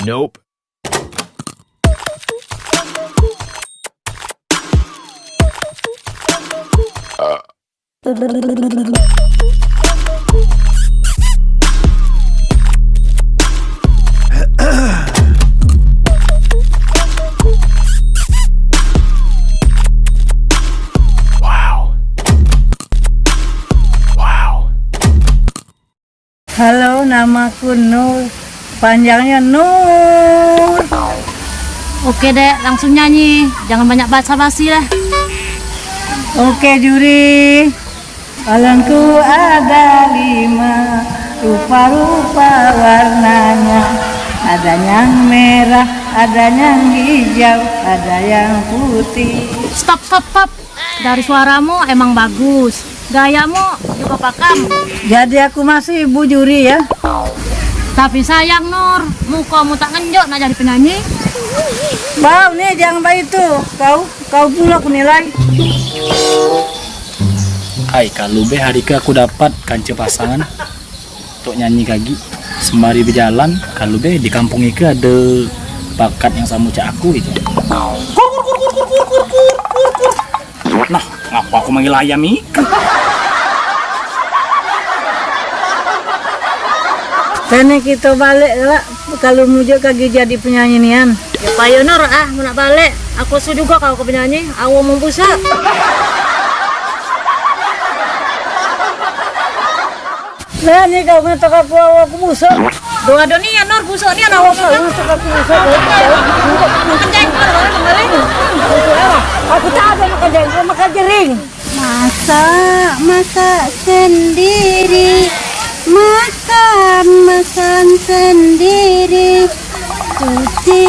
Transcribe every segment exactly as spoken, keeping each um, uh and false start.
Nope. Wow. Wow. Halo, namaku Nur. Panjangnyo Nur. Oke, Dek, langsung nyanyi. Jangan banyak basa-basi lah. Oke, juri. Balonku ada lima, rupa-rupa warnanya. Ada yang merah, ada yang hijau, ada yang putih. Stop, stop, stop. Dari suaramu emang bagus, gayamu juga pakam. Jadi aku masih ibu juri ya? Tapi sayang, Nur, mukamu tak ngenjok nak jadi penyanyi. Bau nih, jangan baik itu. Kau, kau pula aku nilai. Ai, kalu be hari ke aku dapat kanca pasangan. Tok nyanyi kagek sembari bejalan, kalu be di kampung ike ade bakat yang samo cak aku itu. Nah, ngapo aku manggil ayam ike? Kene kito balek lah, kalu mujuk kagek jadi penyanyi nian. Ya payo Nur ah, mun nak balek, aku suruh juga kau ke penyanyi, awak mau busak. Lah ni kau ngatak aku awakku busuk. Doa do nian Nur, busuk nian awakmu. Kau ngatak aku busuk. Makan jengkol kau kembali. Aku tak ada makan jengkol, makan jering. Masak, masak sendiri. Makan, makan sendiri. Cuci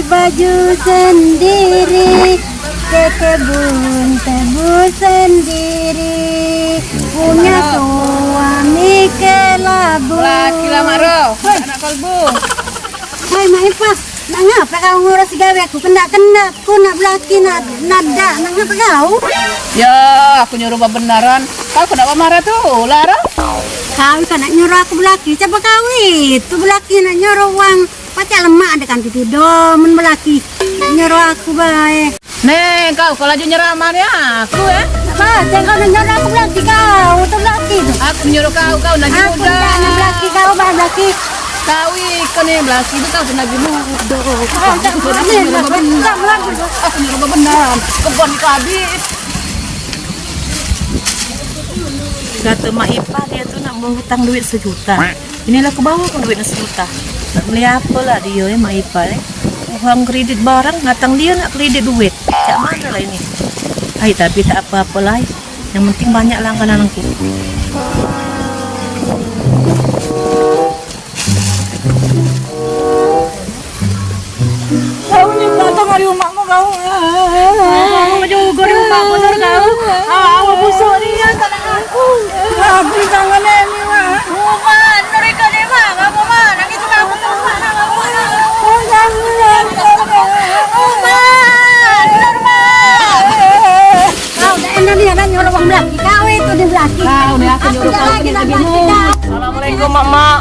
baju sendiri, ke kebun tebu sendiri, punya suami kelabu. Belaki lah, Mak Ro. Hoi. Anak kolbu. Hoi, Mak Ipah, nak ngapa kau ngurusi gawe aku? Kendak-kendak ku nak belaki, nak, nak dak, nak ngapa kau? Ya, aku nyuruh bebenaran. Kau kenapa marah tu, Lara? Kau kan nak nyuruh aku belaki, coba kau itu belaki nak nyuruh wang. Pacak lemak ade kan tido men belaki. Nyuruh aku bae. Neh, kau, kau laju nyeraman ya aku, eh? Apa? Jangan kau nyuruh aku belaki kau, tu belaki tu. Aku nyuruh kau, kau nak Aku muda. Tak nak belaki kau, bah belaki. Kau ikut ni belaki tu kau tu lagi muda. Kau tak berani, tak berani. Aku nyuruh benar. Kebon kau habis. Kata Mak Ipah, dia tu nak menghutang duit sejuta. Inilah aku bawa ke duit sejuta. Nak beli apa lah dia, eh, Mak Ipah, eh. Uang kredit barang, datang dia nak kredit duit. Cak mana lah ini? Ai, tapi tak apa-apa lah. Yang penting banyak langganan aku. Kau ni datang dari umakmu kau. Aku juga di umakmu, Nur, kau. Ah, aku busuk ni, ya, tak nak aku. Aku di tangan ni, Mak. Umak, Nur, ikut ni, Mak. Kamu, Mak, nangis sama aku, Mak. Umak, Nur, Mak. Kau dah enak ni, anak nyuruh orang belaki. Kau itu dia belaki. Kau ni, aku nyuruh kau tak ni, tak nak belaki kau. Assalamualaikum, Mak-mak.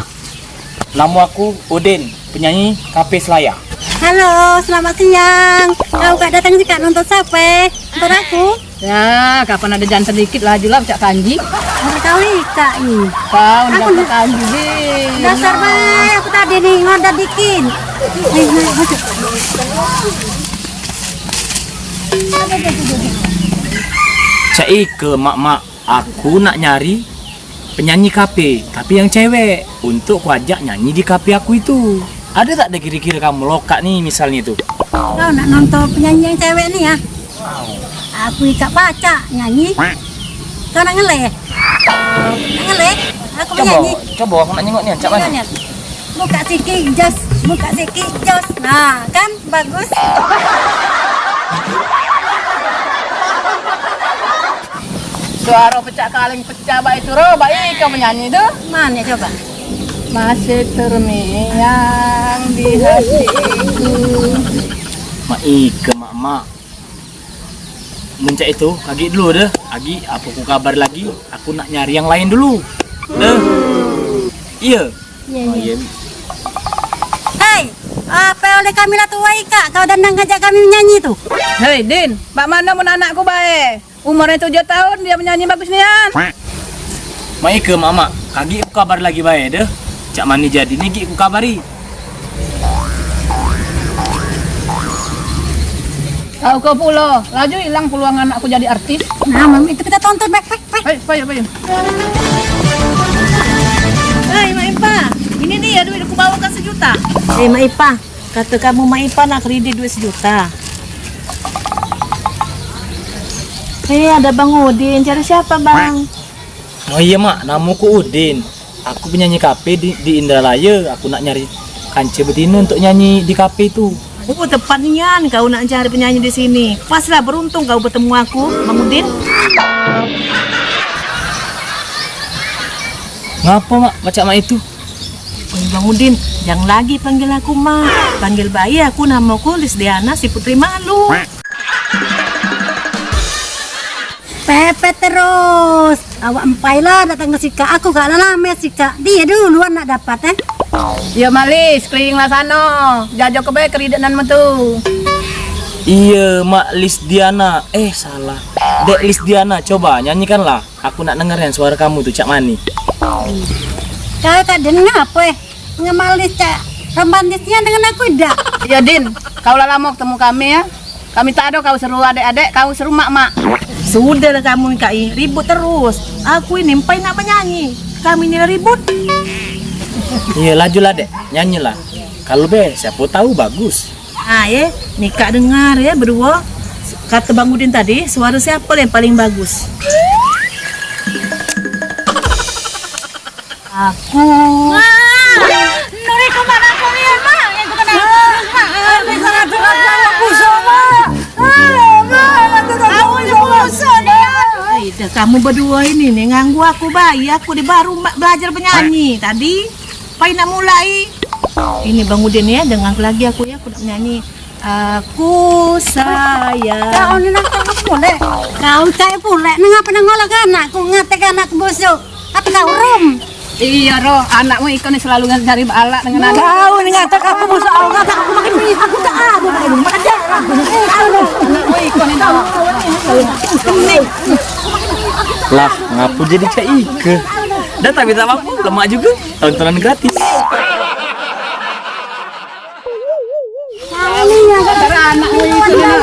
Namo aku Udin, penyanyi Kafe Selaya. Halo, selamat siang. Kau kak datang juga nonton siapa? Nonton aku? Ya, kapan ada jantan dikit laju lah cak kanji. Ada kau ikak ni. Kau ni Aku dapat ni- kanji, Din. Dasar bae, aku tadi ni ngoda dikit. Ayo, ayo, masuk. Cak Ike, mak-mak. Aku nak nyari penyanyi kafe, tapi yang cewek, untuk kuajak nyanyi di kafe aku itu. Ada tak deh kira-kira kamu lokak nih misalnya itu? Kau nak nonton penyanyi yang cewek nih ya? Aku ikak pacak nyanyi. Kau nak ngeleh? Nak ngeleh? Aku Coba, menyanyi. Coba aku nak nyengok nih, cak mana? Buka sikit jos, buka sikit jos. Nah, kan bagus. Suara pecah kaleng pecah bae tu, Ro. Baik kau menyanyi tu. Mana coba? Masih terngiang di hatiku. Mak Ike, mak-mak. Mun cak itu, kagek dulu deh. Agi, apa ku kabar lagi? Aku nak nyari yang lain dulu. Deh. Iya. Iya, iya. Hei, Ape oleh kami la tuai, Kak, kau dak ngajak kami menyanyi tu? Hei, Din, mak mano mun anakku bae? Umurnyo tujuh taun, dio menyanyi bagus nian. Mak Ike, Mak, Mak, kagek ku kabari lagi bae deh. Cak mani jadi ni gek ku kabari. Tau kau pulo, laju ilang peluang anakku jadi artis. Nah, Mam, itu kita tonton, baik, baik, baik. Baik, baik, baik. Hei, Mak Ipa, ini dio duit aku bawa kan sejuta. Eh, Mak Ipa, kata kamu Mak Ipa nak kredit duit sejuta. Eh, ada Bang Udin, cari siapa, Bang? Oh iya, Mak, namoku Udin. Aku penyanyi kafe di, di Indralaya. Aku nak nyari kance betino untuk nyanyi di kafe itu. Oh, tepat nian kau nak cari penyanyi di sini. Pas lah beruntung kau betemu aku, Bang Udin. Ngapa, Mak, macam mak itu? Oh, Bang Udin, jangan lagi panggil aku Mak. Panggil bae aku, namoku Lisdiana si Putri Malu. Pepet terus. Awak empai lah datang ke sikak. Aku gak lah lame sikak. Dia duluan nak dapat, eh. Ya, Mak Lis, keliling lah sano. Jajo ke bae keridenan metu. Iya, Mak Lisdiana. Eh, salah. Dek Lisdiana, coba nyanyikanlah. Aku nak denger nian suara kamu tu, cak mani. Kau tak dengar apa, eh? Ngemalis cak romantisnya dengan aku dak? Ya, Din, kau lah lamo ketemu kami, ya. Kami tak ada kau seru adek-adek, kau seru mak-mak. Sudahlah kamu, Kak, i, ribut terus. Aku ini empai nak menyanyi. Kami ni lah ribut. Iya, lajulah, Dek. Nyanyilah. Kalau be, siapa tahu bagus. Ah, ye, ni Kak dengar, ya, berdua. Kata Bang Udin tadi, suara siapa yang paling bagus? Aku. Wah, Nuri kemana kau ya, Mak? Yang kena aku, Mak. Ini salah dengar, Mak. Busuk, Mak. Ah, Mak, nanti tak tahu, Mak. Busuk dia. Ai, dah kamu berdua ini nih ganggu aku bayi. Aku di baru ma- belajar penyanyi tadi. Pai nak mulai. Ini Bang Udin ya, dengar lagi aku ya, aku nak menyanyi. Aku sayang. Kau ni nak cakap pulek. Kau cakap pulek. Nang apa nang ngolah ke anakku, ngatek anakku busuk. Apa kau rum? Iya, Roh. Anakmu ikon ni selalu cari balak dengan anak. Kau ni ngatek aku busuk. Kau ngatek aku makin ni. Aku tak ada. Aku tak ada. Anakmu ikon ni. Lah, ngapa jadi cak ike? Dah tak minta apa-apa, lemak juga. Tontonan gratis. Antara anakmu itu dengan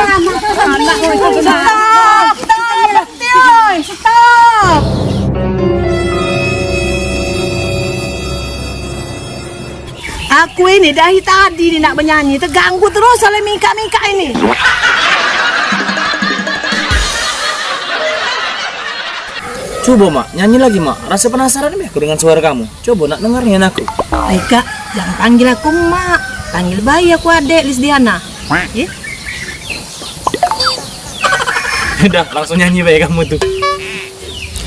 anakmu itu dengan. Stop, stop, stop, stop. Aku ini dari tadi ni nak benyanyi, terganggu terus oleh mingkak-mingkak ini. Coba, Mak, nyanyi lagi, Mak. Rasa penasaran be aku dengan suara kamu. Coba nak denger nian aku. Ai, Kak, jangan panggil aku Mak. Panggil bae aku Adek Lisdiana. Ye? Udah, langsung nyanyi bae kamu tuh.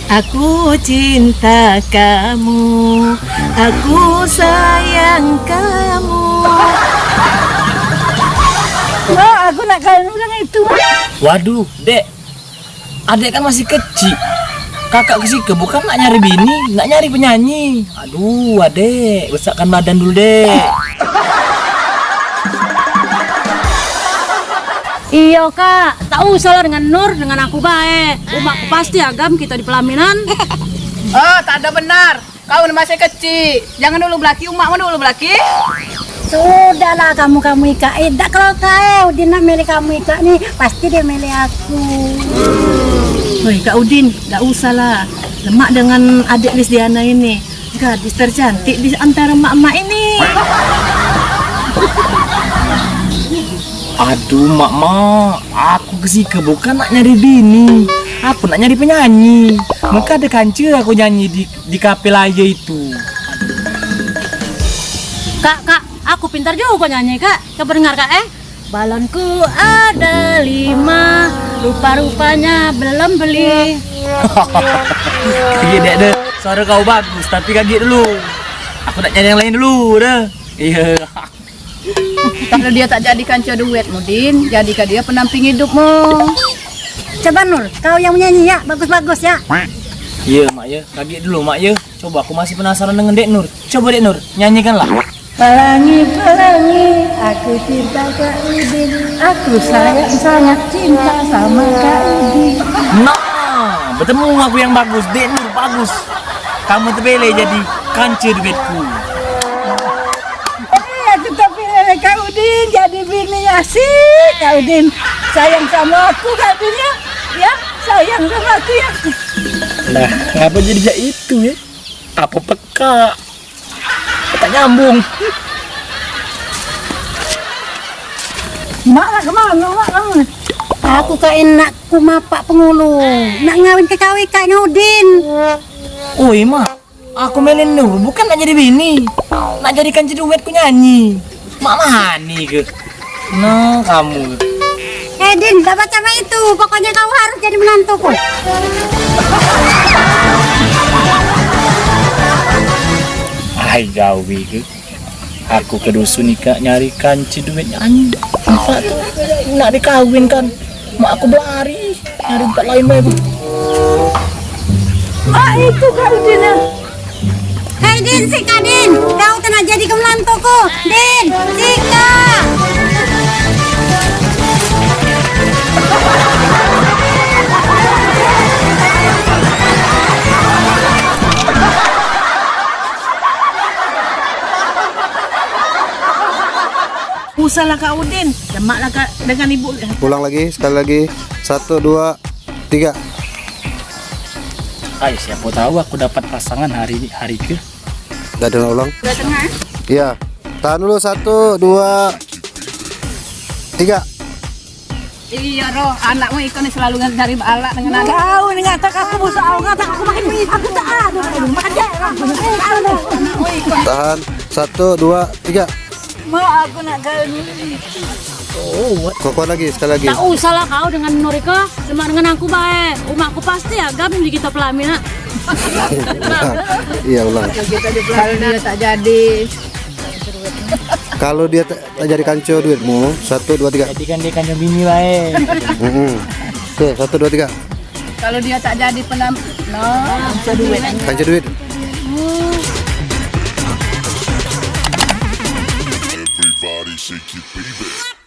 Aku cinta kamu, aku sayang kamu. Mak, aku nak kawin orang itu. Waduh, Dek. Adek kan masih kecik. Kakak kesike bukan nak nyari bini, nak nyari penyanyi. Aduh, adek, besarkan badan dulu, Dek. Iyo, Kak. Tak usah lah dengan Nur, dengan aku bae. Umakku pasti agam kita di pelaminan. Oh, tak ada benar. Kau ni masih kecik. Jangan dulu belaki, umakmu dulu belaki. Sudahlah kamu, kamu ikak. Eh, dak kalau kae Udin nak milih kamu ikak ni, pasti dia milih aku. Woi, Kak Udin, dak usah lah. Lemak dengan adik Lisdiana ini. Gadis tercantik di antara mak-mak ini. Aduh, mak-mak, aku kesike bukan nak nyari bini. Aku nak nyari penyanyi. Maka ada kanca aku nyanyi di, di kafe laya itu. Kak, Kak, aku pintar juga nyanyi, Kak. Coba dengar, Kak, eh. Balonku ada lima, rupa-rupanya belum beli. Kagek, Dek, deh. Suara kau bagus, tapi kagek dulu. Aku nak nyari yang lain dulu, dah. Iya. Kalau dia tak jadi kanca duetmu, Din, jadikah dia pendamping hidupmu. Coba, Nur, kau yang menyanyi ya, bagus-bagus ya. Iya, Mak, ya. Kagek dulu, Mak, ya. Coba, aku masih penasaran dengan Dek Nur. Coba, Dek Nur, nyanyikanlah. Pelangi, pelangi, aku cinta Kak Udin. Aku sayang, sangat cinta sama Kak Udin. Nah, betemu aku yang bagus, Dek Nur bagus. Kamu tepilih jadi kanca duetku. Eh, aku tepilih Kak Udin jadi bini asik, Kak Udin. Sayang sama aku, Kak Udin, ya. Ya, sayang sama aku, ya. Lah, ngapa jadi cak itu, ya? Apa peka? Tak nyambung. Mak lah kemana, Mak, kamu? Aku kak enak ku mapak pengulu. Nak ngawin ke kawe kak Udin. Oi, Mak. Aku melin dulu, bukan nak jadi bini. Nak jadi kanca duet ku nyanyi. Mak mani ke? Nah, kamu. Eh, Din, dak macam itu. Pokoknya kau harus jadi menantuku. Ai, gawe ke. Aku ke dusun ikak nyari kanca duet nyanyi. Empat tu nak dikawinkan. Mak aku belari nyari tempat lain bae, Bu. Ah, itu kau Din. Hei Din, sika Din, kau tu nak jadi ke menantuku. Din, sika. Usahlah Kak Udin, demaklah Kak dengan ibu. Ulang lagi, sekali lagi. Satu, dua, tiga. Hai, siapa tahu aku dapat pasangan hari hari ke. Dah dengar ulang? Udah tengah, eh? Iya. Tahan dulu, satu, dua, tiga. Iya, Roh, anakmu ikon ni selalu cari balak dengan anak. Kau ni ngatak aku musuh, aku ngatak aku makin aku tak ada. Makan dia. Anakmu ikon. Tahan. Satu, dua, tiga. Mak, aku nak kawin. Oh, what? Kau kuat lagi, sekali lagi. Tak usahlah kau dengan Norika, cuma dengan aku bae. Umakku pasti agam di kita pelamin, nak. Iya, ulang. Kalau dia tak jadi. Kalau dia tak, tak jadi kanco duitmu, satu, dua, tiga. Jadikan dia kanco bini bae. Mm-mm. Oke, satu, dua, tiga. Kalau dia tak jadi penam, no, kanco duit. Kanco duit. Everybody shake your baby.